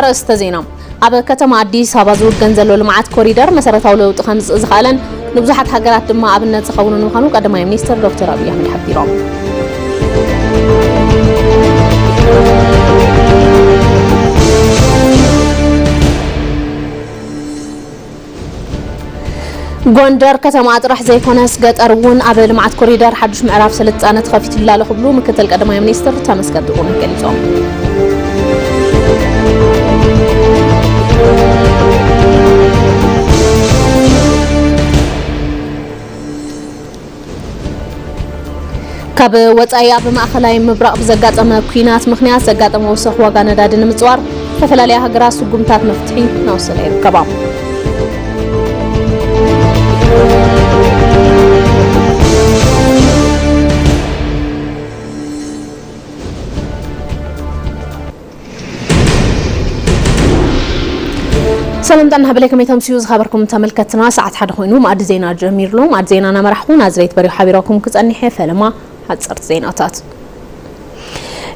ኣርእስተ ዜና። ኣብ ከተማ ኣዲስ ኣበባ ዝውገን ዘሎ ልምዓት ኮሪደር መሰረታዊ ለውጢ ከምጽእ ዝኽኣለን ንብዙሓት ሃገራት ድማ ኣብነት ዝኸውንን ምዃኑ ቀዳማይ ሚኒስትር ዶክተር ኣብይ ኣሕመድ ሓቢሮም። ጎንደር ከተማ ጥራሕ ዘይኮነስ ገጠር እውን ኣብ ልምዓት ኮሪደር ሓዱሽ ምዕራፍ ስልጣነ ተኸፊቱላ ኣሎ ክብሉ ምክትል ቀዳማይ ሚኒስትር ተመስገን ጥሩነህ ገሊጾም። ካብ ወጻኢ ኣብ ማእኸላይ ምብራቕ ብዘጋጠመ ኲናት ምኽንያት ዘጋጠመ ወሰኽ ዋጋ ነዳዲ ንምጽዋር ዝተፈላለያ ሃገራት ስጉምታት መፍትሒ እናወሰዳ ይርከባ። ሰላም ጥዕና ሃበለይ፣ ከመይ ተምስዩ ዝኸበርኩም ተመልከትና? ሰዓት ሓደ ኮይኑ መኣዲ ዜና ጀሚርሎ። መኣዲ ዜና እናመራሕኹ ናዝሬት በሪሁ ሓቢራኩም ክጸኒሕ እየ። ፈለማ ሓጸርቲ ዜናታት።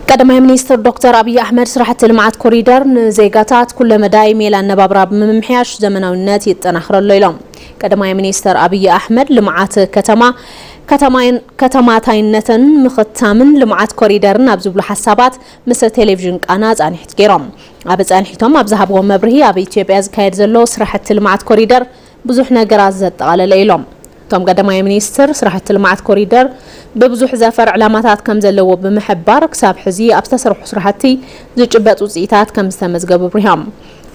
ቀዳማይ ሚኒስትር ዶክተር ኣብይ ኣሕመድ ስራሕቲ ልምዓት ኮሪደር ንዜጋታት ኩለመዳይ ሜላ ኣነባብራ ብምምሕያሽ ዘመናዊነት ይጠናኽረሎ ኢሎም። ቀዳማይ ሚኒስትር ኣብይ ኣሕመድ ልምዓት ከተማ ከተማይን ከተማታይነትን ምኽታምን ልምዓት ኮሪደርን ኣብ ዝብሉ ሓሳባት ምስ ቴሌቪዥን ቃና ጻንሒት ገይሮም። ኣብ ጻንሒቶም ኣብ ዝሃብዎ መብርሂ ኣብ ኢትዮጵያ ዝካየድ ዘሎ ስራሕቲ ልምዓት ኮሪደር ብዙሕ ነገራት ዘጠቓለለ ኢሎም። እቶም ቀዳማይ ሚኒስትር ስራሕቲ ልምዓት ኮሪደር ብብዙሕ ዘፈር ዕላማታት ከም ዘለዎ ብምሕባር ክሳብ ሕዚ ኣብ ዝተሰርሑ ስራሕቲ ዝጭበጥ ውፅኢታት ከም ዝተመዝገቡ ኣብሪሆም።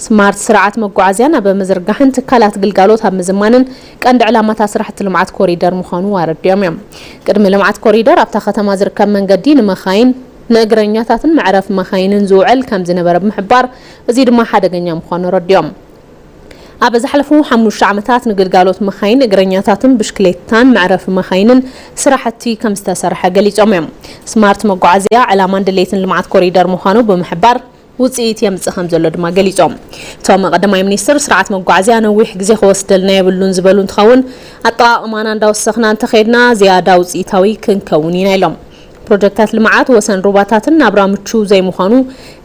ስማርት ስርዓት መጓዓዝያን ኣብ ምዝርጋሕን ትካላት ግልጋሎት ኣብ ምዝማንን ቀንዲ ዕላማታት ስራሕቲ ልምዓት ኮሪደር ምዃኑ ኣረዲኦም እዮም። ቅድሚ ልምዓት ኮሪደር ኣብታ ከተማ ዝርከብ መንገዲ ንመኻይን ንእግረኛታትን መዕረፊ መኻይንን ዝውዕል ከም ዝነበረ ብምሕባር እዚ ድማ ሓደገኛ ምዃኑ ኣረዲኦም። ኣብ ዝሓለፉ ሓሙሽተ ዓመታት ንግልጋሎት መኻይን እግረኛታትን ብሽክሌታን መዕረፊ መኻይንን ስራሕቲ ከም ዝተሰርሐ ገሊጾም እዮም። ስማርት መጓዓዝያ ዕላማን ድሌትን ልምዓት ኮሪደር ምዃኑ ብምሕባር ውፅኢት የምፅእ ከም ዘሎ ድማ ገሊጾም። እቶም ቀዳማይ ሚኒስትር ስርዓት መጓዓዝያ ነዊሕ ግዜ ክወስደልና የብሉን ዝበሉ እንትኸውን ኣጠቓቕማና እንዳወሰኽና እንተኸድና ዝያዳ ውፅኢታዊ ክንከውን ኢና ኢሎም። ፕሮጀክታት ልምዓት ወሰን ሩባታትን ናብራ ምቹው ዘይምዃኑ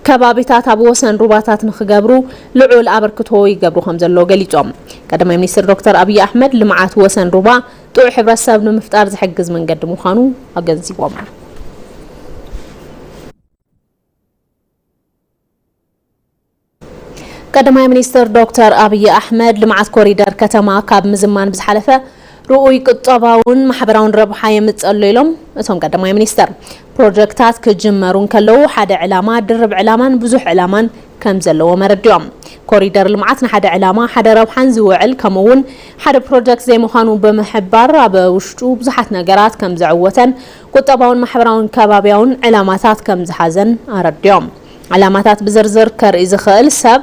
ከባቢታት ኣብ ወሰን ሩባታት ንክገብሩ ልዑል ኣበርክቶ ይገብሩ ከም ዘሎ ገሊጾም። ቀዳማይ ሚኒስትር ዶክተር ኣብይ ኣሕመድ ልምዓት ወሰን ሩባ ጥዑይ ሕብረተሰብ ንምፍጣር ዝሕግዝ መንገዲ ምዃኑ ኣገንዚቦም። ቀዳማይ ሚኒስትር ዶክተር ኣብይ ኣሕመድ ልምዓት ኮሪደር ከተማ ካብ ምዝማን ብዝሓለፈ ርኡይ ቁጠባውን ማሕበራውን ረብሓ የምፅእ ኣሎ ኢሎም። እቶም ቀዳማይ ሚኒስትር ፕሮጀክታት ክጅመሩ እንከለዉ ሓደ ዕላማ፣ ድርብ ዕላማን ብዙሕ ዕላማን ከም ዘለዎም ኣረዲኦም። ኮሪደር ልምዓት ንሓደ ዕላማ፣ ሓደ ረብሓን ዝውዕል ከምኡ እውን ሓደ ፕሮጀክት ዘይምዃኑ ብምሕባር ኣብ ውሽጡ ብዙሓት ነገራት ከም ዘዕወተን ቁጠባውን ማሕበራውን ከባቢያውን ዕላማታት ከም ዝሓዘን ኣረዲኦም። ዕላማታት ብዝርዝር ከርኢ ዝኽእል ሰብ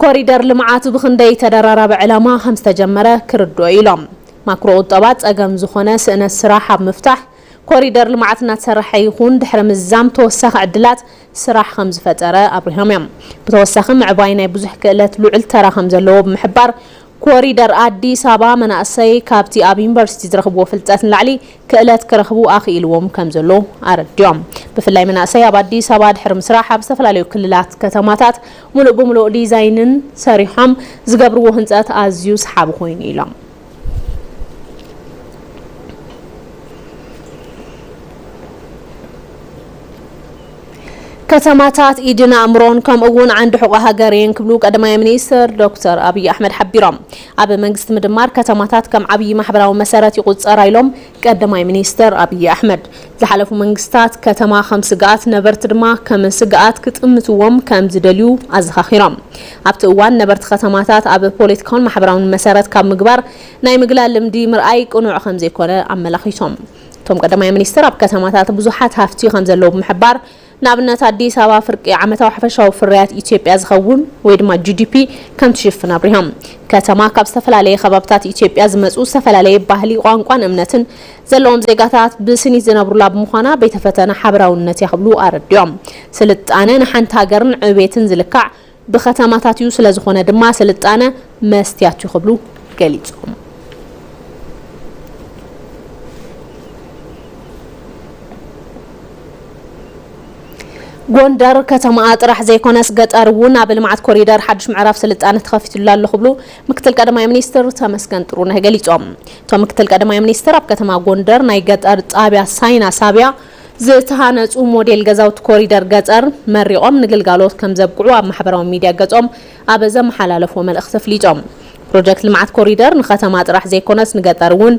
ኮሪደር ልምዓት ብኽንደይ ተደራራቢ ዕላማ ከም ዝተጀመረ ክርድኦ ኢሎም። ማክሮ ቁጠባ ጸገም ዝኾነ ስእነት ስራሕ ኣብ ምፍታሕ ኮሪደር ልምዓት እናተሰርሐ ይኹን ድሕሪ ምዝዛም ተወሳኺ ዕድላት ስራሕ ከም ዝፈጠረ ኣብሪሆም እዮም። ብተወሳኺ ምዕባይ ናይ ብዙሕ ክእለት ልዑል ተራ ከም ዘለዎ ብምሕባር ኮሪደር ኣዲስ ኣበባ መናእሰይ ካብቲ ኣብ ዩኒቨርሲቲ ዝረኽብዎ ፍልጠት ንላዕሊ ክእለት ክረኽቡ ኣኽኢልዎም ከም ዘሎ ኣረዲኦም። ብፍላይ መናእሰይ ኣብ ኣዲስ ኣበባ ድሕሪ ምስራሕ ኣብ ዝተፈላለዩ ክልላት ከተማታት ሙሉእ ብሙሉእ ዲዛይንን ሰሪሖም ዝገብርዎ ህንፀት ኣዝዩ ሰሓቢ ኮይኑ ኢሎም። ከተማታት ኢድን ኣእምሮን ከምኡ እውን ዓንዲ ሕቖ ሃገር እየን ክብሉ ቀዳማይ ሚኒስትር ዶክተር ኣብይ ኣሕመድ ሓቢሮም። ኣብ መንግስቲ ምድማር ከተማታት ከም ዓብዪ ማሕበራዊ መሰረት ይቑጸራ ኢሎም ቀዳማይ ሚኒስትር ኣብይ ኣሕመድ። ዝሓለፉ መንግስታት ከተማ ከም ስግኣት፣ ነበርቲ ድማ ከም ስግኣት ክጥምትዎም ከም ዝደልዩ ኣዘኻኺሮም። ኣብቲ እዋን ነበርቲ ከተማታት ኣብ ፖለቲካውን ማሕበራውን መሰረት ካብ ምግባር ናይ ምግላል ልምዲ ምርኣይ ቅኑዕ ከም ዘይኮነ ኣመላኺቶም። እቶም ቀዳማይ ሚኒስትር ኣብ ከተማታት ብዙሓት ሃፍቲ ከም ዘለዉ ብምሕባር ንኣብነት ኣዲስ ኣበባ ፍርቂ ዓመታዊ ሓፈሻዊ ፍርያት ኢትዮጵያ ዝኸውን ወይ ድማ ጂ ዲ ፒ ከም ትሽፍን ኣብሪሆም። ከተማ ካብ ዝተፈላለየ ከባብታት ኢትዮጵያ ዝመፁ ዝተፈላለየ ባህሊ፣ ቋንቋን እምነትን ዘለዎም ዜጋታት ብስኒት ዝነብሩላ ብምዃና ቤተ ፈተነ ሓበራውነት እያ ክብሉ ኣረዲኦም። ስልጣነ ንሓንቲ ሃገርን ዕቤትን ዝልካዕ ብከተማታት እዩ፣ ስለዝኾነ ድማ ስልጣነ መስትያት እዩ ክብሉ ገሊጾም። ጎንደር ከተማኣ ጥራሕ ዘይኮነስ ገጠር እውን ኣብ ልምዓት ኮሪደር ሓድሽ ምዕራፍ ስልጣነ ተኸፊቱላ ኣሎ ክብሉ ምክትል ቀዳማይ ሚኒስትር ተመስገን ጥሩነህ ገሊጾም። እቶም ምክትል ቀዳማይ ሚኒስትር ኣብ ከተማ ጎንደር ናይ ገጠር ጣብያ ሳይና ሳብያ ዝተሃነጹ ሞዴል ገዛውቲ ኮሪደር ገጠር መሪቖም ንግልጋሎት ከም ዘብቅዑ ኣብ ማሕበራዊ ሚድያ ገጾም ኣብ ዘመሓላለፍዎ መልእኽቲ ኣፍሊጦም። ፕሮጀክት ልምዓት ኮሪደር ንከተማ ጥራሕ ዘይኮነስ ንገጠር እውን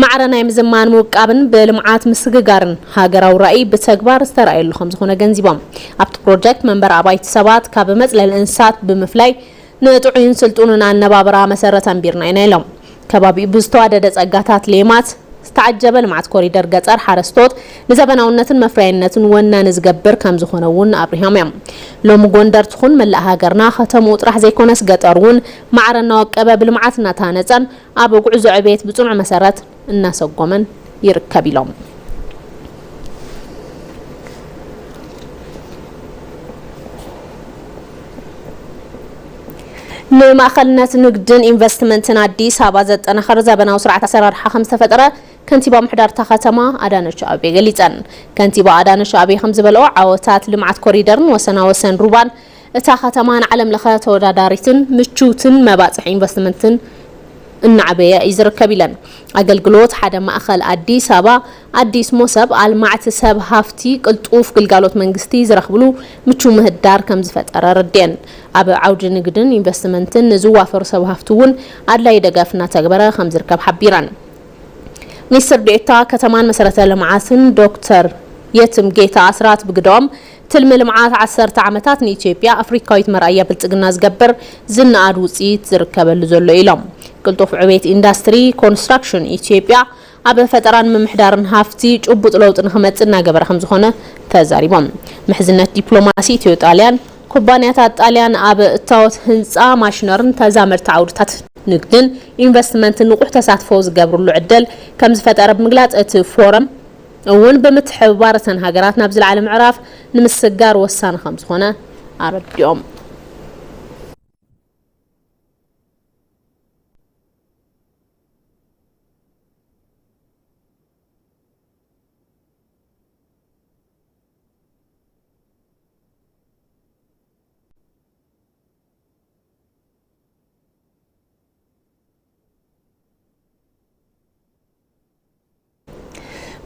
ማዕረ ናይ ምዝማን ምውቃብን ብልምዓት ምስግጋርን ሃገራዊ ራእይ ብተግባር ዝተራእየሉ ከም ዝኾነ ገንዚቦም። ኣብቲ ፕሮጀክት መንበሪ ኣባይቲ ሰባት ካብ መጽለሊ እንስሳት ብምፍላይ ንጥዑይን ስልጡንን ኣነባብራ መሰረት ኣንቢርና ኢና ኢሎም። ከባቢኡ ብዝተዋደደ ጸጋታት ሌማት ዝተዓጀበ ልምዓት ኮሪደር ገጠር ሓረስቶት ንዘበናውነትን መፍረያይነትን ወናኒ ዝገብር ከም ዝኾነ እውን ኣብሪሆም እዮም። ሎሚ ጎንደር ትኹን መላእ ሃገርና ከተምኡ ጥራሕ ዘይኮነስ ገጠር እውን ማዕረ እናወቀበ ብልምዓት እናተሃነጸን ኣብ ጉዕዞ ዕቤት ብጽኑዕ መሰረት እናሰጎመን ይርከብ ኢሎም። ንማእኸልነት ንግድን ኢንቨስትመንትን ኣዲስ ኣበባ ዘጠናኸር ዘበናዊ ስርዓት ኣሰራርሓ ከም ዝተፈጠረ ከንቲባ ምሕዳር እታ ከተማ ኣዳነች ኣቤ ገሊፀን። ከንቲባ ኣዳነች ኣቤ ከም ዝበለኦ ዓወታት ልምዓት ኮሪደርን ወሰና ወሰን ሩባን እታ ከተማ ንዓለም ለኸ ተወዳዳሪትን ምችውትን መባፅሒ ኢንቨስትመንትን እናዓበየ እዩ ዝርከብ ኢለን። ኣገልግሎት ሓደ ማእኸል ኣዲስ ኣበባ ኣዲስ ሞሰብ ኣልማዕቲ ሰብ ሃፍቲ ቅልጡፍ ግልጋሎት መንግስቲ ዝረኽብሉ ምቹው ምህዳር ከም ዝፈጠረ ኣረዲአን። ኣብ ዓውዲ ንግድን ኢንቨስትመንትን ንዝዋፈሩ ሰብ ሃፍቲ እውን ኣድላዪ ደገፍ እናተግበረ ከም ዝርከብ ሓቢረን። ሚኒስትር ዴኤታ ከተማን መሰረተ ልምዓትን ዶክተር የትም ጌታ ኣስራት ብግደኦም ትልሚ ልምዓት ዓሰርተ ዓመታት ንኢትዮጵያ ኣፍሪካዊት መርኣያ ብልፅግና ዝገብር ዝነኣድ ውፅኢት ዝርከበሉ ዘሎ ኢሎም። ቅልጡፍ ዕቤት ኢንዳስትሪ ኮንስትራክሽን ኢትዮጵያ ኣብ ፈጠራን ምምሕዳርን ሃፍቲ ጭቡጥ ለውጢ ንክመፅእ እናገበረ ከም ዝኾነ ተዛሪቦም። ምሕዝነት ዲፕሎማሲ ኢትዮ ጣልያን ኩባንያታት ጣልያን ኣብ እታወት ህንፃ ማሽነርን ተዛመድቲ ዓውድታት ንግድን ኢንቨስትመንትን ንቑሕ ተሳትፎ ዝገብርሉ ዕድል ከም ዝፈጠረ ብምግላፅ እቲ ፎረም እውን ብምትሕብባር እተን ሃገራት ናብ ዝለዓለ ምዕራፍ ንምስግጋር ወሳኒ ከም ዝኾነ ኣረዲኦም።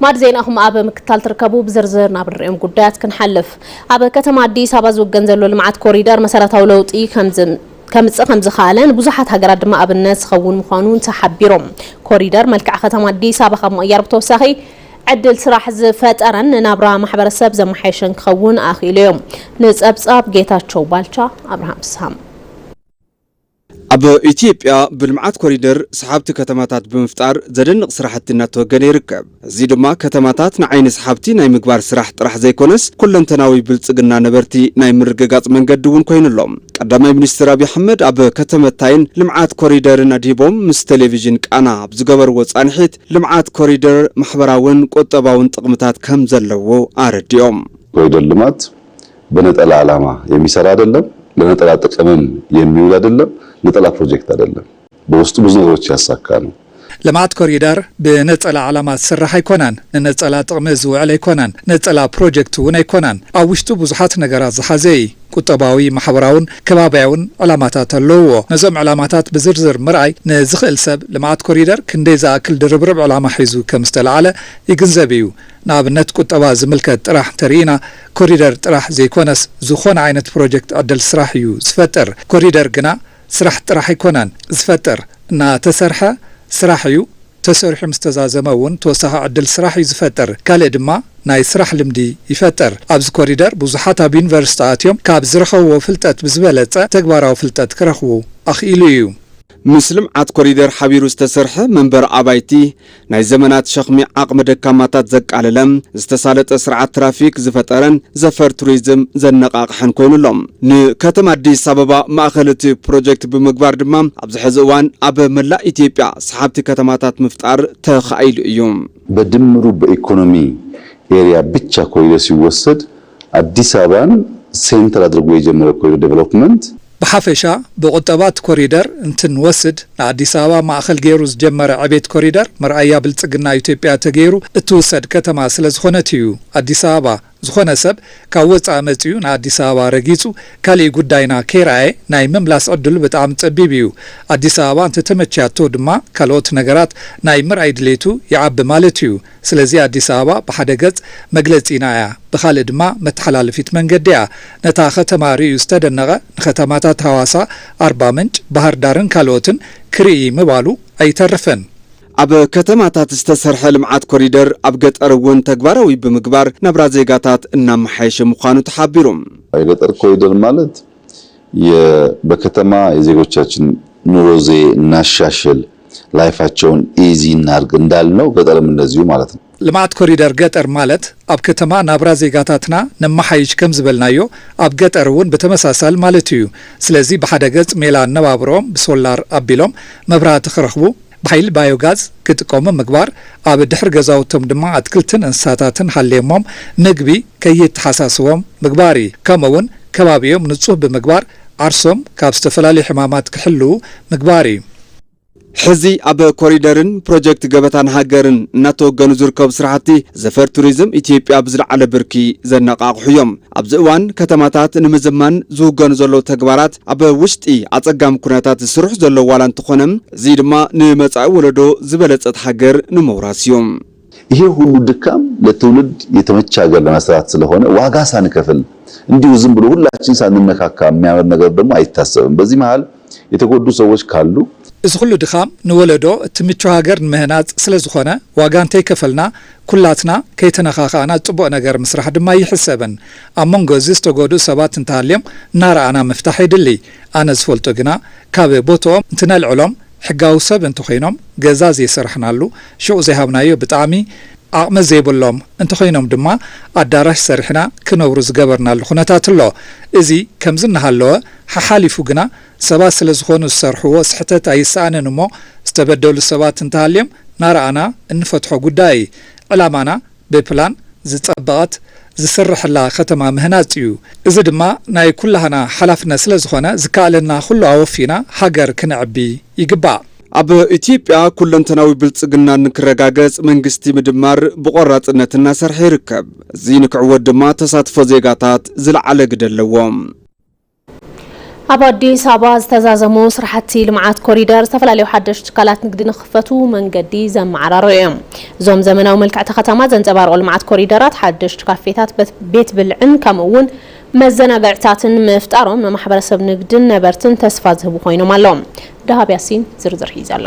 ማድ ዜናኹም ኣብ ምክታል ትርከቡ። ብዝርዝር ናብ ንሪኦም ጉዳያት ክንሓልፍ። ኣብ ከተማ ኣዲስ ኣበባ ዝውገን ዘሎ ልምዓት ኮሪደር መሰረታዊ ለውጢ ከምዝ-፣ ከምጽእ ከም ዝኸኣለ ንብዙሓት ሃገራት ድማ ኣብነት ዝኸውን ምዃኑ ተሓቢሮም። ኮሪደር መልክዕ ከተማ ኣዲስ ኣበባ ካብ ምቕያር ብተወሳኺ ዕድል ስራሕ ዝፈጠረን ንናብራ ማሕበረሰብ ዘመሓየሸን ክኸውን ኣኽኢሉ እዮም። ንጸብጻብ ጌታቸው ባልቻ፣ ኣብርሃም ፍስሃም። ኣብ ኢትዮጵያ ብልምዓት ኮሪደር ሰሓብቲ ከተማታት ብምፍጣር ዘደንቕ ስራሕቲ እናተወገነ ይርከብ። እዚ ድማ ከተማታት ንዓይኒ ሰሓብቲ ናይ ምግባር ስራሕ ጥራሕ ዘይኮነስ፣ ኩለንተናዊ ብልጽግና ነበርቲ ናይ ምርግጋጽ መንገዲ እውን ኮይኑ ኣሎ። ቀዳማይ ሚኒስትር ኣብይ ኣሕመድ ኣብ ከተመታይን ልምዓት ኮሪደርን ኣድሂቦም ምስ ቴሌቪዥን ቃና ኣብ ዝገበርዎ ጻንሒት፣ ልምዓት ኮሪደር ማሕበራውን ቁጠባውን ጥቕምታት ከም ዘለዎ ኣረዲኦም። ኮሪደር ልማት በነጠላ ዓላማ የሚሰራ አይደለም፣ ለነጠላ ጥቅምም የሚውል አይደለም፣ ነጠላ ፕሮጀክት አይደለም። በውስጡ ብዙ ነገሮች ያሳካ ነው። ልምዓት ኮሪደር ብነጸላ ዓላማ ዝስራሕ ኣይኮነን፣ ንነጸላ ጥቕሚ ዝውዕል ኣይኮነን፣ ነጸላ ፕሮጀክት እውን ኣይኮነን። ኣብ ውሽጡ ብዙሓት ነገራት ዝሓዘ እዩ። ቁጠባዊ፣ ማሕበራውን ከባብያውን ዕላማታት ኣለውዎ። ነዞም ዕላማታት ብዝርዝር ምርኣይ ንዝኽእል ሰብ ልምዓት ኮሪደር ክንደይ ዝኣክል ድርብርብ ዕላማ ሒዙ ከም ዝተለዓለ ይግንዘብ እዩ። ንኣብነት ቁጠባ ዝምልከት ጥራሕ እንተርኢና፣ ኮሪደር ጥራሕ ዘይኮነስ ዝኾነ ዓይነት ፕሮጀክት ዕድል ስራሕ እዩ ዝፈጥር። ኮሪደር ግና ስራሕ ጥራሕ ኣይኮነን ዝፈጥር፣ እናተሰርሐ ስራሕ እዩ። ተሰሪሑ ምስ ተዛዘመ እውን ተወሳኺ ዕድል ስራሕ እዩ ዝፈጥር። ካልእ ድማ ናይ ስራሕ ልምዲ ይፈጥር። ኣብዚ ኮሪደር ብዙሓት ኣብ ዩኒቨርሲቲ ኣትዮም ካብ ዝረኸብዎ ፍልጠት ብዝበለጸ ተግባራዊ ፍልጠት ክረኽቡ ኣኽኢሉ እዩ። ምስ ልምዓት ኮሪደር ሓቢሩ ዝተሰርሐ መንበሪ ኣባይቲ ናይ ዘመናት ሸኽሚ ዓቕሚ ደካማታት ዘቃለለ፣ ዝተሳለጠ ስርዓት ትራፊክ ዝፈጠረን ዘፈር ቱሪዝም ዘነቓቕሐን ኮይኑ ኣሎ። ንከተማ ኣዲስ ኣበባ ማእኸል እቲ ፕሮጀክት ብምግባር ድማ ኣብዚ ሕዚ እዋን ኣብ መላእ ኢትዮጵያ ሰሓብቲ ከተማታት ምፍጣር ተኻኢሉ እዩ። በድምሩ በኢኮኖሚ ኤሪያ ብቻ ኮሪደር ሲወሰድ አዲስ አበባን ሴንተር አድርጎ የጀመረው ኮሪደር ዴቨሎፕመንት ብሓፈሻ ብቁጠባ እቲ ኮሪደር እንትንወስድ ንኣዲስ ኣበባ ማእኸል ገይሩ ዝጀመረ ዕቤት ኮሪደር መርኣያ ብልፅግና ኢትዮጵያ ተገይሩ እትውሰድ ከተማ ስለዝኾነት እዩ ኣዲስ ኣበባ ዝኾነ ሰብ ካብ ወጻኢ መጺኡ ንኣዲስ ኣበባ ረጊጹ ካሊእ ጉዳይና ከይረኣየ ናይ ምምላስ ዕድሉ ብጣዕሚ ጸቢብ እዩ። ኣዲስ ኣበባ እንተተመችያቶ ድማ ካልኦት ነገራት ናይ ምርኣይ ድሌቱ ይዓቢ ማለት እዩ። ስለዚ ኣዲስ ኣበባ ብሓደ ገጽ መግለጺና እያ፣ ብኻልእ ድማ መተሓላለፊት መንገዲ እያ። ነታ ከተማ ርእዩ ዝተደነቐ ንከተማታት ሃዋሳ፣ ኣርባ ምንጭ፣ ባህር ዳርን ካልኦትን ክርኢ ምባሉ ኣይተርፍን። ኣብ ከተማታት ዝተሰርሐ ልምዓት ኮሪደር ኣብ ገጠር እውን ተግባራዊ ብምግባር ናብራ ዜጋታት እናመሓየሸ ምዃኑ ተሓቢሩ። የገጠር ኮሪደር ማለት የ- በከተማ የዜጎቻችን ኑሮ ዘዬ እናሻሽል፣ ላይፋቸውን ኢዚ እናርግ እንዳልነው ገጠርም እንደዚሁ ማለት ነው። ልምዓት ኮሪደር ገጠር ማለት ኣብ ከተማ ናብራ ዜጋታትና ነመሓይሽ ከም ዝበልናዮ ኣብ ገጠር እውን ብተመሳሳሊ ማለት እዩ። ስለዚ ብሓደ ገጽ ሜላ ኣነባብሮም ብሶላር ኣቢሎም መብራህቲ ክረኽቡ ብሓይሊ ባዮጋዝ ክጥቀሙ ምግባር፣ ኣብ ድሕሪ ገዛውቶም ድማ ኣትክልትን እንስሳታትን ሃልየሞም ምግቢ ከይተሓሳስቦም ምግባር እዩ። ከምኡ እውን ከባቢኦም ንጹህ ብምግባር ዓርሶም ካብ ዝተፈላለዩ ሕማማት ክሕልዉ ምግባር እዩ። ሕዚ ኣብ ኮሪደርን ፕሮጀክት ገበታን ሃገርን እናተወገኑ ዝርከቡ ስራሕቲ ዘፈር ቱሪዝም ኢትዮጵያ ብዝለዓለ ብርኪ ዘነቃቕሑ እዮም። ኣብዚ እዋን ከተማታት ንምዝማን ዝውገኑ ዘለዉ ተግባራት ኣብ ውሽጢ ኣጸጋሚ ኩነታት ዝስርሑ ዘለዉ ዋላ እንተኾነ፣ እዚ ድማ ንመጻኢ ወለዶ ዝበለጸት ሃገር ንምውራስ እዩ። ይሄ ሁሉ ድካም ለትውልድ የተመቸ ሀገር ለመስራት ስለሆነ ዋጋ ሳንከፍል እንዲሁ ዝም ብሎ ሁላችን ሳንነካካ የሚያምር ነገር ደግሞ አይታሰብም። በዚህ መሃል የተጎዱ ሰዎች ካሉ እዚ ኩሉ ድኻም ንወለዶ እቲ ምቹ ሃገር ንምህናጽ ስለ ዝኾነ ዋጋ እንተይከፈልና ኩላትና ከይተነኻኻእና ጽቡቕ ነገር ምስራሕ ድማ ኣይሕሰብን። ኣብ መንጎ እዚ ዝተጎድኡ ሰባት እንተሃልዮም እናረኣና ምፍታሕ የድሊ። ኣነ ዝፈልጦ ግና ካብ ቦትኦም እንትነልዕሎም ሕጋዊ ሰብ እንተኾይኖም ገዛ ዘይሰራሕናሉ ሹቕ ዘይሃብናዮ ብጣዕሚ ዓቕሚ ዘይብሎም እንተኾይኖም ድማ ኣዳራሽ ሰሪሕና ክነብሩ ዝገበርናሉ ኩነታት ኣሎ። እዚ ከምዚ እናሃለወ ሓሓሊፉ ግና ሰባት ስለ ዝኾኑ ዝሰርሕዎ ስሕተት ኣይሰኣንን እሞ ዝተበደሉ ሰባት እንተሃልዮም ናረኣና እንፈትሖ ጉዳይ እዩ። ዕላማና ብፕላን ዝጸበቐት ዝስርሕላ ከተማ ምህናጽ እዩ። እዚ ድማ ናይ ኩላህና ሓላፍነት ስለ ዝኾነ ዝከኣለና ኩሉ ኣወፊና ሃገር ክነዕቢ ይግባእ። ኣብ ኢትዮጵያ ኩለንተናዊ ብልጽግና ንክረጋገጽ መንግስቲ ምድማር ብቆራጽነት እናሰርሐ ይርከብ። እዚ ንክዕወት ድማ ተሳትፎ ዜጋታት ዝለዓለ ግደ ኣለዎ። ኣብ ኣዲስ ኣበባ ዝተዛዘሙ ስራሕቲ ልምዓት ኮሪደር ዝተፈላለዩ ሓደሽቲ ትካላት ንግዲ ንክኽፈቱ መንገዲ ዘመዓራረዩ እዮም። እዞም ዘመናዊ መልክዕቲ ከተማ ዘንጸባርቑ ልምዓት ኮሪደራት ሓደሽቲ ካፌታት፣ በት- ቤት ብልዕን ከምኡ እውን መዘናግዕታትን ምፍጣሮም ንማሕበረሰብ ንግድን ነበርትን ተስፋ ዝህቡ ኮይኖም ኣለዉ። ደሃብ ያሲን ዝርዝር ሒዙ ኣሎ።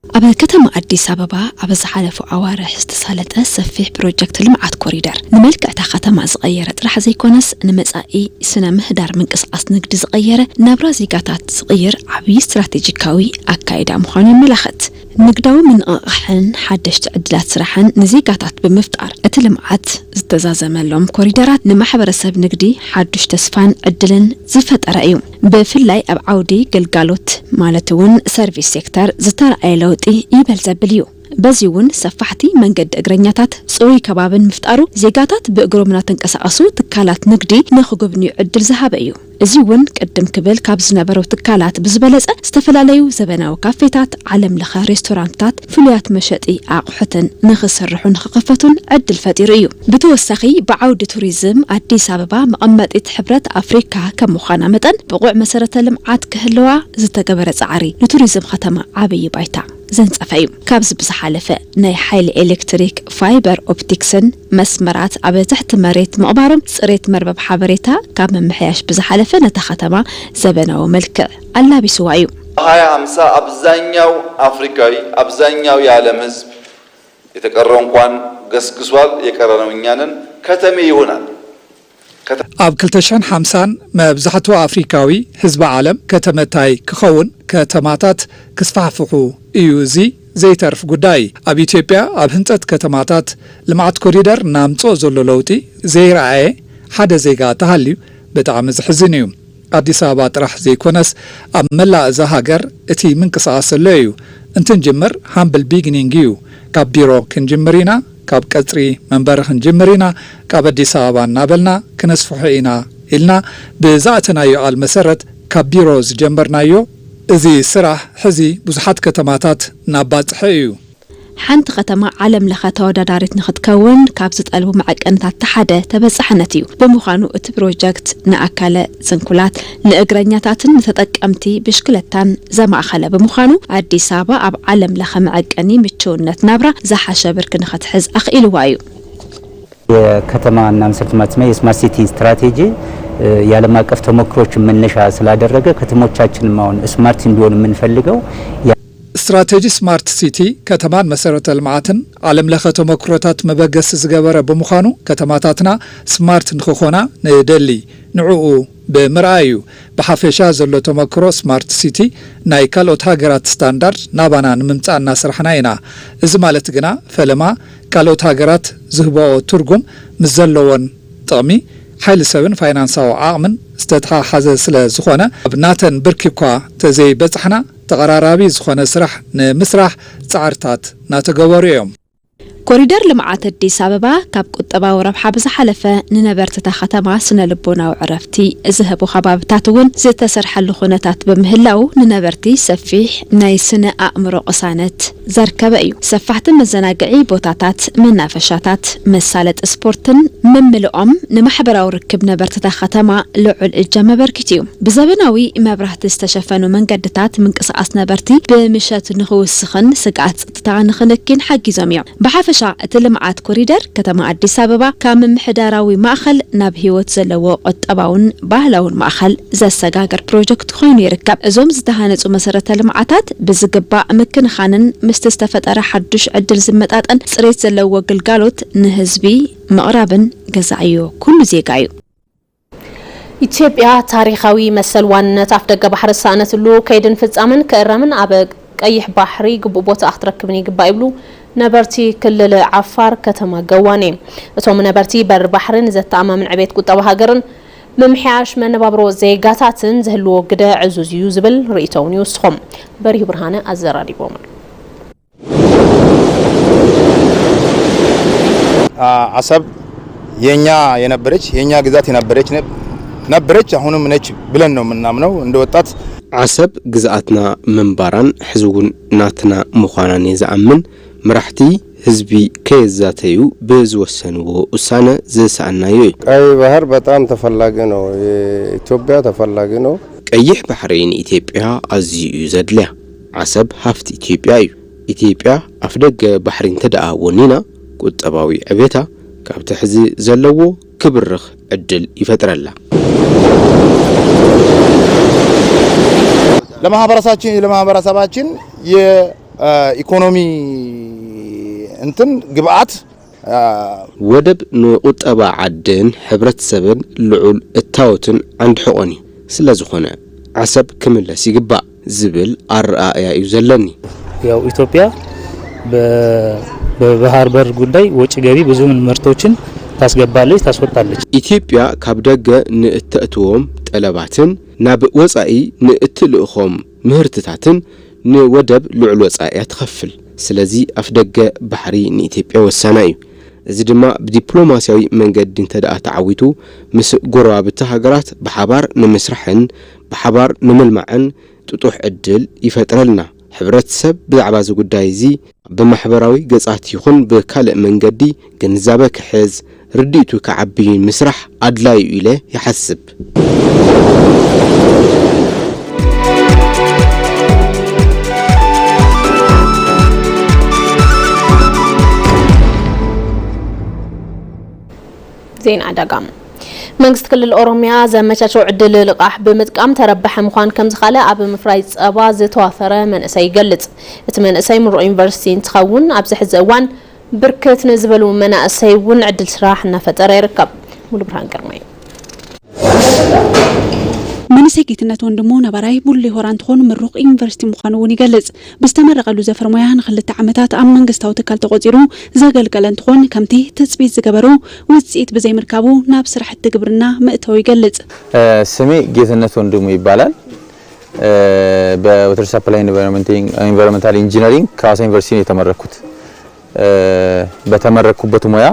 ኣብ ከተማ ኣዲስ ኣበባ ኣብ ዝሓለፉ ኣዋርሕ ዝተሳለጠ ሰፊሕ ፕሮጀክት ልምዓት ኮሪደር ንመልክዕታ ከተማ ዝቐየረ ጥራሕ ዘይኮነስ ንመጻኢ ስነ ምህዳር ምንቅስቓስ ንግዲ ዝቐየረ ናብራ ዜጋታት ዝቕይር ዓብዪ ስትራቴጂካዊ ኣካይዳ ምዃኑ የመላኽት። ንግዳዊ ምንቕቓሕን ሓደሽቲ ዕድላት ስራሕን ንዜጋታት ብምፍጣር እቲ ልምዓት ዝተዛዘመሎም ኮሪደራት ንማሕበረሰብ ንግዲ ሓዱሽ ተስፋን ዕድልን ዝፈጠረ እዩ። ብፍላይ ኣብ ዓውዲ ግልጋሎት ማለት እውን ሰርቪስ ሴክተር ዝተረኣየ ለውጢ ይበል ዘብል እዩ። በዚ እውን ሰፋሕቲ መንገዲ እግረኛታት፣ ፅሩይ ከባብን ምፍጣሩ ዜጋታት ብእግሮም እናተንቀሳቐሱ ትካላት ንግዲ ንክጉብንዩ ዕድል ዝሃበ እዩ። እዚ እውን ቅድም ክብል ካብ ዝነበሩ ትካላት ብዝበለፀ ዝተፈላለዩ ዘበናዊ ካፌታት፣ ዓለም ለኸ ሬስቶራንትታት፣ ፍሉያት መሸጢ ኣቑሑትን ንክስርሑ ንክኸፈቱን ዕድል ፈጢሩ እዩ። ብተወሳኺ ብዓውዲ ቱሪዝም ኣዲስ ኣበባ መቐመጢት ሕብረት ኣፍሪካ ከም ምዃና መጠን ብቑዕ መሰረተ ልምዓት ክህልዋ ዝተገበረ ፃዕሪ ንቱሪዝም ከተማ ዓብዪ ባይታ ዘንጸፈ እዩ። ካብዚ ብዝሓለፈ ናይ ሓይሊ ኤሌክትሪክ፣ ፋይበር ኦፕቲክስን መስመራት ኣብ ትሕቲ መሬት ምቕባሮም ጽሬት መርበብ ሓበሬታ ካብ ምምሕያሽ ብዝሓለፈ ነታ ከተማ ዘበናዊ መልክዕ ኣላቢስዋ እዩ። ሃያ ሃምሳ አብዛኛው አፍሪካዊ አብዛኛው የዓለም ህዝብ የተቀረው እንኳን ገስግሷል፣ የቀረነው እኛ ነን፣ ከተሜ ይሆናል። ኣብ ክልተ ሽሕን ሓምሳን መብዛሕትኡ ኣፍሪካዊ ህዝቢ ዓለም ከተመታይ ክኸውን፣ ከተማታት ክስፋሕፍሑ እዩ። እዚ ዘይተርፍ ጉዳይ። ኣብ ኢትዮጵያ ኣብ ህንጸት ከተማታት ልምዓት ኮሪደር እናምጽኦ ዘሎ ለውጢ ዘይረኣየ ሓደ ዜጋ ተሃልዩ ብጣዕሚ ዘሕዝን እዩ። ኣዲስ ኣበባ ጥራሕ ዘይኮነስ ኣብ መላእ እዛ ሃገር እቲ ምንቅስቓስ ዘሎ እዩ። እንትንጅምር ሃምብል ቢግኒንግ እዩ። ካብ ቢሮ ክንጅምር ኢና፣ ካብ ቀጽሪ መንበሪ ክንጅምር ኢና፣ ካብ ኣዲስ ኣበባ እናበልና ክነስፍሖ ኢና ኢልና ብዝኣተናዮ ቃል መሰረት ካብ ቢሮ ዝጀመርናዮ እዚ ስራሕ ሕዚ ብዙሓት ከተማታት እናባጽሐ እዩ። ሓንቲ ከተማ ዓለም ለኸ ተወዳዳሪት ንኽትከውን ካብ ዝጠልቡ መዐቀንታት እቲ ሓደ ተበጻሕነት እዩ። ብምዃኑ እቲ ፕሮጀክት ንኣካለ ስንኩላት፣ ንእግረኛታትን ንተጠቀምቲ ብሽክለታን ዘማእኸለ ብምዃኑ ኣዲስ ኣበባ ኣብ ዓለም ለኸ መዐቀኒ ምችውነት ናብራ ዝሓሸ ብርኪ ንኽትሕዝ ኣኽኢልዋ እዩ። የከተማና መሰረት ልማት ስና የስማርት ሲቲ ስትራቴጂ የዓለም አቀፍ ተሞክሮችን መነሻ ስላደረገ ከተሞቻችንም አሁን ስማርት እንዲሆኑ የምንፈልገው ስትራቴጂ ስማርት ሲቲ ከተማን መሰረተ ልምዓትን ዓለም ለኸ ተሞክሮታት መበገሲ ዝገበረ ብምዃኑ ከተማታትና ስማርት ንክኾና ንደሊ። ንዕኡ ብምርኣይ እዩ። ብሓፈሻ ዘሎ ተመክሮ ስማርት ሲቲ ናይ ካልኦት ሃገራት ስታንዳርድ ናባና ንምምፃእ እናሰራሕና ኢና። እዚ ማለት ግና ፈለማ ካልኦት ሃገራት ዝህበኦ ትርጉም ምስ ዘለዎን ጥቕሚ ሓይሊ ሰብን ፋይናንሳዊ ዓቕምን ዝተተሓሓዘ ስለ ዝኾነ ኣብ ናተን ብርኪ እኳ ተዘይበፃሕና ተቐራራቢ ዝኾነ ስራሕ ንምስራሕ ፃዕርታት እናተገበሩ እዮም። ኮሪደር ልምዓት ኣዲስ ኣበባ ካብ ቁጠባዊ ረብሓ ብዝሓለፈ ንነበርቲ እታ ከተማ ስነ ልቦናዊ ዕረፍቲ ዝህቡ ከባብታት እውን ዝተሰርሐሉ ኩነታት ብምህላው ንነበርቲ ሰፊሕ ናይ ስነ ኣእምሮ ቅሳነት ዘርከበ እዩ። ሰፋሕቲ መዘናግዒ ቦታታት፣ መናፈሻታት፣ መሳለጢ ስፖርትን ምምልኦም ንማሕበራዊ ርክብ ነበርቲ እታ ከተማ ልዑል እጃም ኣበርኪቱ እዩ። ብዘበናዊ መብራህቲ ዝተሸፈኑ መንገድታት ምንቅስቓስ ነበርቲ ብምሸት ንኽውስኽን ስግኣት ጸጥታ ንኽንኪን ሓጊዞም እዮም። ብሓፈሻ እቲ ልምዓት ኮሪደር ከተማ ኣዲስ ኣበባ ካብ ምምሕዳራዊ ማእኸል ናብ ህይወት ዘለዎ ቁጠባውን ባህላውን ማእኸል ዘሰጋግር ፕሮጀክት ኮይኑ ይርከብ። እዞም ዝተሃነፁ መሰረተ ልምዓታት ብዝግባእ ምክንኻንን ምስቲ ዝተፈጠረ ሓዱሽ ዕድል ዝመጣጠን ፅሬት ዘለዎ ግልጋሎት ንህዝቢ ምቕራብን ገዛዕዮ ኩሉ ዜጋ እዩ። ኢትዮጵያ ታሪኻዊ መሰል ዋንነት ኣፍደገ ባሕሪ ዝሰኣነትሉ ከይድን ፍጻመን ክእረምን ኣብ ቀይሕ ባሕሪ ግቡእ ቦታኣ ክትረክብን ይግባእ ይብሉ ነበርቲ ክልል ዓፋር ከተማ ገዋኔ። እቶም ነበርቲ በሪ ባሕሪ ንዘተኣማምን ዕቤት ቁጠባ ሃገርን ምምሕያሽ መነባብሮ ዜጋታትን ዝህልዎ ግደ ዕዙዝ እዩ ዝብል ርእይቶ እውን ይውስኹም። በሪሁ ብርሃነ ኣዘራሪቦም ኣሎ። አሰብ የኛ የነበረች የኛ ግዛት የነበረች ነበረች አሁንም ነች ብለን ነው የምናምነው እንደ ወጣት። ዓሰብ ግዝኣትና ምንባራን ሕዚ እውን ናትና ምዃናን እየ ዝኣምን። መራሕቲ ህዝቢ ከየዛተዩ ብዝወሰንዎ ውሳነ ዝሰኣናዮ እዩ። ቀይ ባህር በጣም ተፈላጊ ነው። የኢትዮጵያ ተፈላጊ ነው። ቀይሕ ባሕሪ ንኢትዮጵያ ኣዝዩ እዩ ዘድልያ። ዓሰብ ሃፍቲ ኢትዮጵያ እዩ። ኢትዮጵያ ኣፍደገ ባሕሪ እንተደኣ ወኒና ቁጠባዊ ዕቤታ ካብቲ ሕዚ ዘለዎ ክብርኽ ዕድል ይፈጥረላ። ለማህበረሰባችን ለማህበረሰባችን የኢኮኖሚ እንትን ግብአት ወደብ ንቁጠባ ዓድን ሕብረተሰብን ልዑል እታወትን ዓንዲ ሕቖን እዩ። ስለ ዝኾነ ዓሰብ ክምለስ ይግባእ ዝብል ኣረኣእያ እዩ ዘለኒ። ያው ኢትዮጵያ በባህር በር ጉዳይ ወጪ ገቢ ብዙ ምርቶችን ታስገባለች፣ ታስወጣለች። ኢትዮጵያ ካብ ደገ ንእተእትዎም ጠለባትን ናብ ወጻኢ ንእትልእኾም ምህርትታትን ንወደብ ልዑል ወጻኢ እያ ትኸፍል። ስለዚ ኣፍደገ ባሕሪ ንኢትዮጵያ ወሳናይ እዩ። እዚ ድማ ብዲፕሎማስያዊ መንገዲ እንተደኣ ተዓዊቱ ምስ ጎረባብቲ ሃገራት ብሓባር ንምስራሕን ብሓባር ንምልማዕን ጥጡሕ ዕድል ይፈጥረልና። ሕብረተሰብ ብዛዕባ እዚ ጉዳይ እዚ ብማሕበራዊ ገጻት ይኹን ብካልእ መንገዲ ግንዛበ ክሕዝ፣ ርድኢቱ ክዓቢ ምስራሕ ኣድላዩ ኢለ ይሓስብ። ዜና ዕዳጋ። መንግስቲ ክልል ኦሮሚያ ዘመቻቸው ዕድል ልቓሕ ብምጥቃም ተረባሒ ምዃን ከም ዝኻለ ኣብ ምፍራይ ጸባ ዝተዋፈረ መንእሰይ ይገልጽ። እቲ መንእሰይ ምሩቕ ዩኒቨርሲቲ እንትኸውን ኣብዚ ሕዚ እዋን ብርክት ንዝበሉ መናእሰይ እውን ዕድል ስራሕ እናፈጠረ ይርከብ። ሙሉ ብርሃን ግርማይ። መንእሰይ ጌትነት ወንድሙ ነባራይ ቡሌ ሆራ እንትኾን ምሩቕ ዩኒቨርሲቲ ምዃኑ እውን ይገልጽ። ብዝተመረቐሉ ዘፈር ሞያ ንክልተ ዓመታት ኣብ መንግስታዊ ትካል ተቖጺሩ ዘገልገለ እንትኾን ከምቲ ትጽቢት ዝገበሮ ውጽኢት ብዘይምርካቡ ናብ ስራሕቲ ግብርና ምእተው ይገልጽ። ስሜ ጌትነት ወንድሙ ይባላል። በ Water Supply Environment- Environmental Engineering ከሐዋሳ ዩኒቨርሲቲ ነው የተመረኩት። በተመረኩበት ሙያ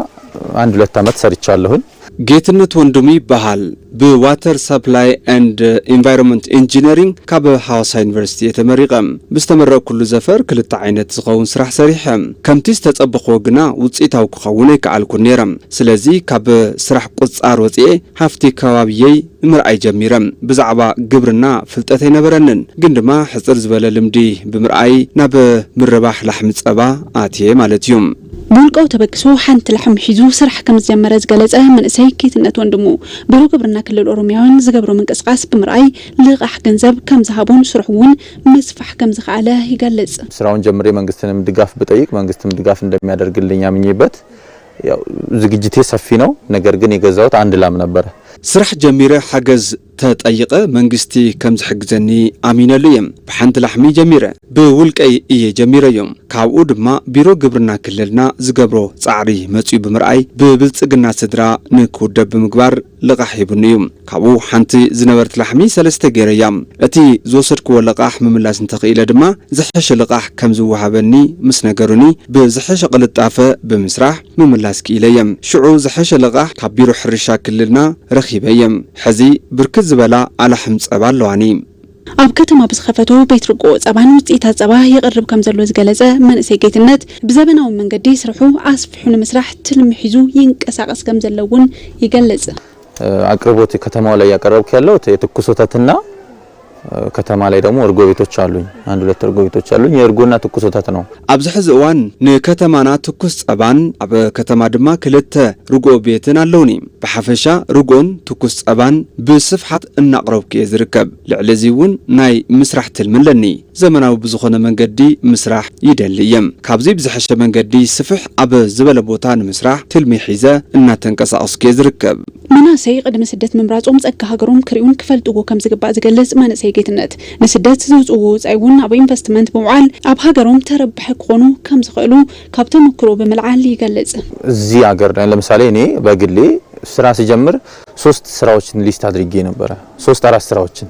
አንድ ሁለት ዓመት ሰርቻለሁኝ። ጌትነት ወንድሙ ይበሃል። ብዋተር ሳፕላይ ኤንድ ኢንቫይሮንመንት ኢንጂነሪንግ ካብ ሃዋሳ ዩኒቨርሲቲ እየ ተመሪቐ። ብዝተመረቕኩሉ ዘፈር ክልተ ዓይነት ዝኸውን ስራሕ ሰሪሐ። ከምቲ ዝተጸበኽዎ ግና ውጽኢታዊ ክኸውን ኣይከኣልኩን ነይረ። ስለዚ ካብ ስራሕ ቁጻር ወጺኤ ሃፍቲ ከባቢየይ ምርኣይ ጀሚረ። ብዛዕባ ግብርና ፍልጠት ኣይነበረንን፣ ግን ድማ ሕጽር ዝበለ ልምዲ ብምርኣይ ናብ ምርባሕ ላሕሚ ጸባ ኣትየ ማለት እዩ። ብውልቃዊ ተበግሶ ሓንቲ ላሕሚ ሒዙ ስራሕ ከም ዝጀመረ ዝገለጸ መንእሰይ ጌትነት ወንድሙ፣ ቢሮ ግብርና ክልል ኦሮሚያ እውን ዝገብሮ ምንቅስቃስ ብምርኣይ ልቓሕ ገንዘብ ከም ዝሃቦን ስርሑ እውን ምስፋሕ ከም ዝኸኣለ ይገልጽ። ስራውን ጀምሬ መንግስትንም ድጋፍ ብጠይቅ መንግስትም ድጋፍ እንደሚያደርግልኝ አምኜበት ያው ዝግጅቴ ሰፊ ነው። ነገር ግን የገዛሁት አንድ ላም ነበረ። ስራሕ ጀሚረ ሓገዝ ተጠይቐ መንግስቲ ከም ዝሕግዘኒ ኣሚነሉ እየ። ብሓንቲ ላሕሚ ጀሚረ፣ ብውልቀይ እየ ጀሚረዮ። ካብኡ ድማ ቢሮ ግብርና ክልልና ዝገብሮ ጻዕሪ መጽዩ ብምርኣይ ብብልጽግና ስድራ ንክውደብ ብምግባር ልቓሕ ሂቡኒ እዩ። ካብኡ ሓንቲ ዝነበረት ላሕሚ ሰለስተ ገይረያ። እቲ ዝወሰድክዎ ልቓሕ ምምላስ እንተኽኢለ ድማ ዝሐሸ ልቓሕ ከም ዝወሃበኒ ምስ ነገሩኒ ብዝሐሸ ቅልጣፈ ብምስራሕ ምምላስ ክኢለ እየ። ሽዑ ዝሐሸ ልቓሕ ካብ ቢሮ ሕርሻ ክልልና ረኺበ እየ። ሕዚ ብርክት ዝበላ ኣላሕም ጸባ ኣለዋኒ። ኣብ ከተማ ብዝኸፈቶ ቤት ርግኦ ጸባን ውጽኢታት ጸባ የቕርብ ከም ዘሎ ዝገለጸ መንእሰይ ጌትነት፣ ብዘበናዊ መንገዲ ስርሑ ኣስፊሑ ንምስራሕ ትልሚ ሒዙ ይንቀሳቐስ ከም ዘሎ እውን ይገልጽ። አቅርቦት ከተማው ላይ ያቀረብኩ ያለሁት የትኩስ ወተትና ከተማ ላይ ደግሞ እርጎ ቤቶች አሉኝ። አንድ ሁለት እርጎ ቤቶች አሉኝ። የእርጎና ትኩስ ወተት ነው። ኣብዚ ሕዚ እዋን ንከተማና ትኩስ ጸባን ኣብ ከተማ ድማ ክልተ ርጎ ቤትን ኣለውኒ። ብሓፈሻ ርጎን ትኩስ ጸባን ብስፍሓት እናቕረብኩ እየ ዝርከብ። ልዕሊ እዚ እውን ናይ ምስራሕ ትልሚ ኣለኒ። ዘመናዊ ብዝኾነ መንገዲ ምስራሕ ይደሊ እየ። ካብዚ ብዝሐሸ መንገዲ ስፍሕ ኣብ ዝበለ ቦታ ንምስራሕ ትልሚ ሒዘ እናተንቀሳቐስኩ እየ ዝርከብ። መናእሰይ ቅድሚ ስደት ምምራጾም ጸጋ ሃገሮም ክሪኡን ክፈልጥዎ ከም ዝግባእ ዝገልጽ መንእሰይ ጌትነት፣ ንስደት ዘውጽእዎ ወጻኢ እውን ኣብ ኢንቨስትመንት ብምውዓል ኣብ ሃገሮም ተረባሒ ክኾኑ ከም ዝኽእሉ ካብ ተመክሮ ብምልዓል ይገልጽ። እዚህ ሀገር ላይ ለምሳሌ እኔ በግሌ ስራ ስጀምር ሶስት ስራዎችን ሊስት አድርጌ ነበረ። ሶስት አራት ስራዎችን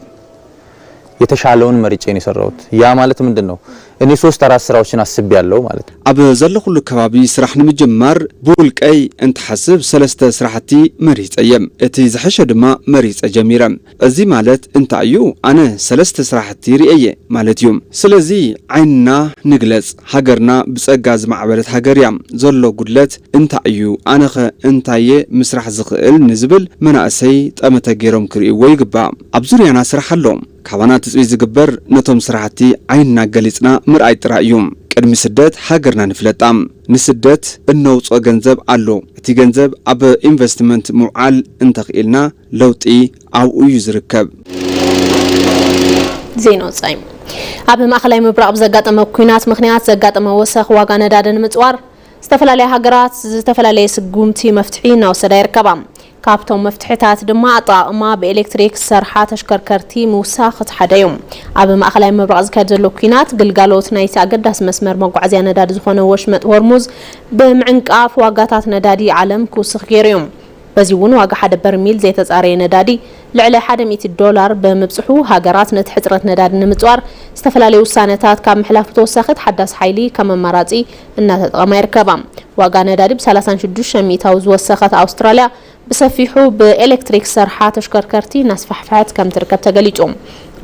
የተሻለውን መርጬ ነው የሰራሁት። ያ ማለት ምንድን ነው? እኔ ሶስት አራት ስራዎችን አስቤያለሁ ማለት ነው። ኣብ ዘለኹሉ ከባቢ ስራሕ ንምጅማር ብውልቀይ እንትሓስብ ሰለስተ ስራሕቲ መሪጸ እየ። እቲ ዝሐሸ ድማ መሪጸ ጀሚረ። እዚ ማለት እንታይ እዩ? ኣነ ሰለስተ ስራሕቲ ርእየ ማለት እዩ። ስለዚ ዓይንና ንግለጽ፣ ሃገርና ብጸጋ ዝማዕበለት ሃገር እያ። ዘሎ ጉድለት እንታይ እዩ? ኣነኸ እንታየ ምስራሕ ዝኽእል ንዝብል መናእሰይ ጠመተ ገይሮም ክርእይዎ ይግባእ። ኣብ ዙርያና ስራሕ ኣሎ። ካባና ትጽቢት ዝግበር ነቶም ስራሕቲ ዓይንና ገሊጽና ምርኣይ ጥራይ እዩ። ቅድሚ ስደት ሃገርና ንፍለጣ። ንስደት እነውጽኦ ገንዘብ ኣሎ። እቲ ገንዘብ ኣብ ኢንቨስትመንት ምውዓል እንተኽኢልና ለውጢ ኣብኡ እዩ ዝርከብ። ዜና ወጻኢ። ኣብ ማእኸላይ ምብራቕ ብዘጋጠመ ኲናት ምኽንያት ዘጋጠመ ወሰኽ ዋጋ ነዳዲ ንምጽዋር ዝተፈላለያ ሃገራት ዝተፈላለየ ስጉምቲ መፍትሒ እናወሰዳ ይርከባ። ካብቶም መፍትሕታት ድማ ኣጠቓቕማ ብኤሌክትሪክ ዝሰርሓ ተሽከርከርቲ ምውሳኽ እቲ ሓደ እዩ። ኣብ ማእኸላይ ምብራቕ ዝካየድ ዘሎ ኲናት ግልጋሎት ናይቲ ኣገዳሲ መስመር መጓዓዝያ ነዳዲ ዝኾነ ወሽመጥ ሆርሙዝ ብምዕንቃፍ ዋጋታት ነዳዲ ዓለም ክውስኽ ገይሩ እዩ። በዚ እውን ዋጋ ሓደ በርሚል ዘይተጻረየ ነዳዲ ልዕሊ ሓደ ሚእቲ ዶላር ብምብጽሑ፣ ሃገራት ነቲ ሕጽረት ነዳዲ ንምጽዋር ዝተፈላለዩ ውሳነታት ካብ ምሕላፍ ብተወሳኺ፣ እቲ ሓዳስ ሓይሊ ከም ኣማራጺ እናተጠቐማ ይርከባ። ዋጋ ነዳዲ ብ ሰላሳን ሽዱሽተ ሚእታዊ ዝወሰኸት ኣውስትራልያ፣ ብሰፊሑ ብኤሌክትሪክ ዝሰርሓ ተሽከርከርቲ እናስፋሕፍሐት ከም ትርከብ ተገሊጹ።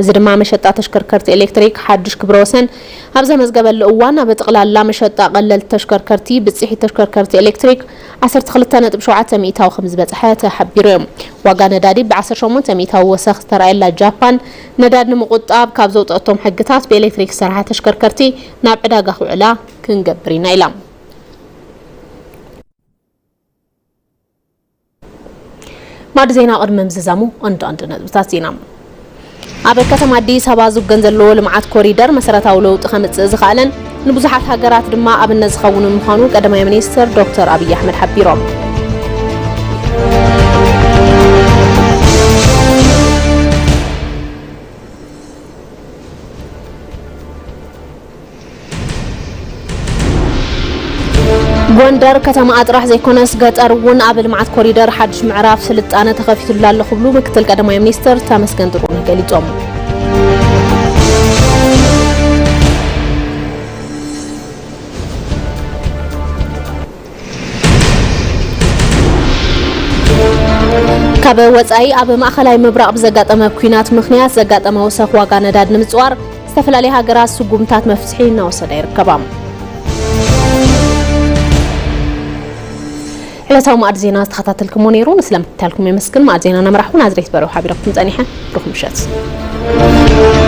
እዚ ድማ መሸጣ ተሽከርከርቲ ኤሌክትሪክ ሓድሽ ክብረ ወሰን ኣብ ዘመዝገበሉ እዋን፣ ኣብ ጠቕላላ መሸጣ ቀለልቲ ተሽከርከርቲ ብጽሒት ተሽከርከርቲ ኤሌክትሪክ ዓሰርተ ክልተ ነጥቢ ሸውዓተ ሚእታዊ ከም ዝበጽሐ ተሓቢሩ እዩ። ዋጋ ነዳዲ ብ ዓሰርተ ሸሞንተ ሚእታዊ ወሰኽ ዝተራእየላ ጃፓን፣ ነዳዲ ንምቁጣብ ካብ ዘውጸአቶም ሕግታት ብኤሌክትሪክ ዝሰርሓ ተሽከርከርቲ ናብ ዕዳጋ ክውዕላ ክንገብር ኢና ኢላ። ማዕዲ ዜና ቅድሚ ምዝዛሙ፣ ኣንዳንድ ነጥብታት ዜና። ኣብ ከተማ ኣዲስ ኣበባ ዝውገን ዘሎ ልምዓት ኮሪደር መሰረታዊ ለውጢ ከምጽእ ዝኸኣለን ንብዙሓት ሃገራት ድማ ኣብነት ዝኸውንን ምዃኑ ቀዳማይ ሚኒስትር ዶክተር ኣብይ ኣሕመድ ሓቢሮም። ጎንደር ከተማኣ ጥራሕ ዘይኮነስ፣ ገጠር እውን ኣብ ልምዓት ኮሪደር ሓድሽ ምዕራፍ ስልጣነ ተኸፊቱላ ኣሎ ክብሉ ምክትል ቀዳማይ ሚኒስትር ተመስገን ጥሩነህ ገሊጾም። ኣብ ወጻኢ ኣብ ማእኸላይ ምብራቕ ብዘጋጠመ ኲናት ምኽንያት ዘጋጠመ ወሰኽ ዋጋ ነዳድ ንምጽዋር ዝተፈላለያ ሃገራት ስጉምታት መፍትሒ እናወሰዳ ይርከባ። ዕለታዊ መኣዲ ዜና ዝተኸታተልኩሞ ነይሩ። ንስለ ምክትታልኩም የመስግን። መኣዲ ዜና እናመራሕኩ ናዝሬት በረው ሓቢረኩም ጸኒሐ። ብሩኽ ምሸት።